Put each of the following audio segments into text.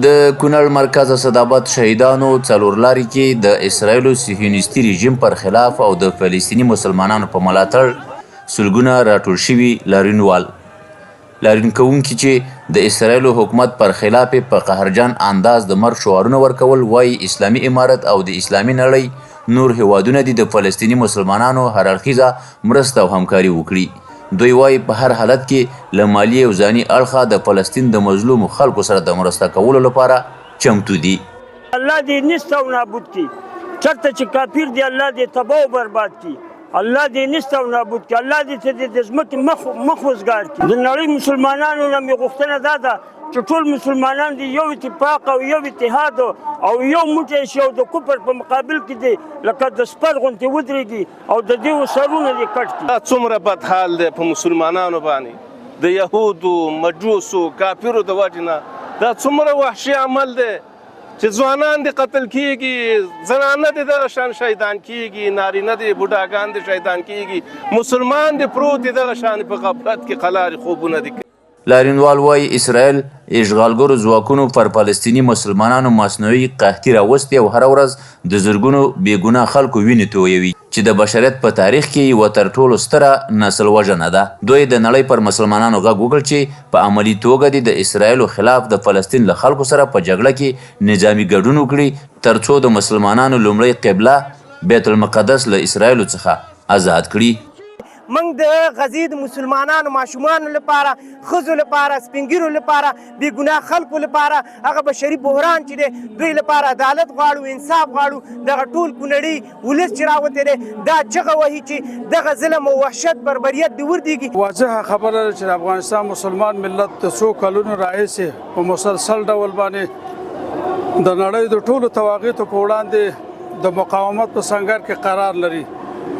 د کونړ مرکز اسداباد شهیدانو څلورلارې کې د اسراییلو صهیونیستي رژیم پر خلاف او د فلسطیني مسلمانانو په ملاتړ سلګونه راټول شوي لاریونوال. لاریون کوونکي چې د اسراییلو حکومت پر خلاف یې په قهرجن انداز د مرګ شعارونه ورکول، وايي اسلامي امارت او د اسلامي نړۍ نور هېوادونه دې د فلسطیني مسلمانانو هر اړخیزه مرسته او همکاري وکړي. دوی وايي، په هر حالت کې له مالي او ځاني اړخه د فلسطین د مظلومو خلکو سره د مرسته کولو لپاره چمتو دي. الله دې نیست او نابود کړي چرته چې کافر دي الله دې تباه او برباد کړي الله دې نیست او نابود کړي الله دې ته د ځمکې مخ مخ وزګار کړي د نړۍ مسلمانانو نه مې غوښتنه دا ده چې ټول مسلمانان دې یو اتفاق او یو اتحاد او یو موټی شي او د کفر په مقابل کې دې لکه د سپر غوندې ودرېږي او د دیو سرونه دې کټ کړي. دا څومره بد حال دی په مسلمانانو باندې د یهودو، مجوسو، کافرو د وجې نه دا څومره وحشي عمل دی چې ځوانان دې قتل کیږي، زنانه دې دغه شان شهیدان کیږي، نارینه دې بوډاګان دې شهیدان کیږي، مسلمان دې پروت دی دغه شان په غفلت کې قلارې خوبونه دې کوي. لاریونوال وايي، اسراییل اشغالګرو ځواکونو پر فلسطیني مسلمانانو مصنوعي قحطي راوستې او هره ورځ د زرګونو بې ګناه خلکو وینې تویوي، چې د بشریت په تاریخ کې یوه تر ټولو ستره نسل وژنه ده. دوی د نړۍ پر مسلمانانو غږ وکړ چې په عملي توګه دې د اسراییلو خلاف د فلسطین له خلکو سره په جګړه کې نظامي ګډون وکړي ترڅو د مسلمانانو لومړۍ قبله بیت المقدس له اسراییلو څخه ازاد کړي. موږ د غزې د مسلمانانو ماشومانو لپاره، ښځو لپاره، سپینږیرو لپاره، بې ګناه خلکو لپاره، هغه بشري بحران چې دی دوی لپاره عدالت غواړو، انصاف غواړو. دغه ټول کونړي ولس چې راوتی دی دا چغه وهي چې دغه ظلم او وحشت بربریت دې وردیږي. واضحه خبره ده چې د افغانستان مسلمان ملت د څو کلونو راهیسې په مسلسل ډول باندې د نړۍ د ټولو تواغیتو په وړاندې د مقاومت په سنګر کې قرار لري.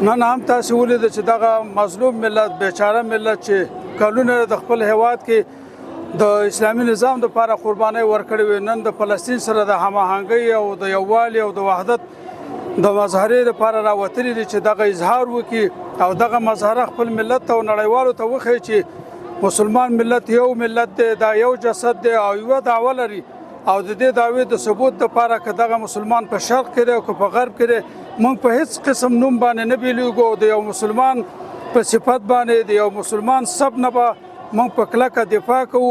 نن هم تاسو ولید چې دغه مظلوم ملت، بیچاره ملت چې کلونه د خپل هیواد کې د اسلامي نظام لپاره قربانۍ ورکړې وې، نن د فلسطین سره د هماهنګۍ او د یووالي او د وحدت د مظهرې لپاره راوتلي دي چې دغه اظهار وکړي او دغه مظهره خپل ملت او نړیوالو ته وښیي چې مسلمان ملت یو ملت دی، دا یو جسد دی او یوه دعوه لري. او د دې دعوې د ثبوت لپاره که دغه مسلمان په شرق کې دی او که په غرب کې دی، موږ په هیڅ قسم نوم باندې نه بیلیږو او د یو مسلمان په صفت باندې د یو مسلمان سب نه به موږ په کلکه دفاع کوو.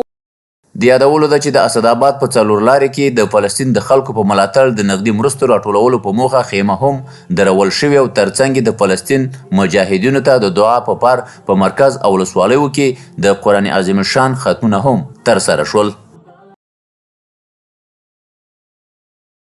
د یادولو ده چې د اسداباد په څلورلارې کې د فلسطین د خلکو په ملاتړ د نغدي مرستو راټولولو په موخه خیمه هم درول شوې او ترڅنګ یې د فلسطین مجاهدینو ته د دعا په پار په مرکز او ولسوالیو کې د قرآن عظیم الشان ختمونه هم ترسره شول.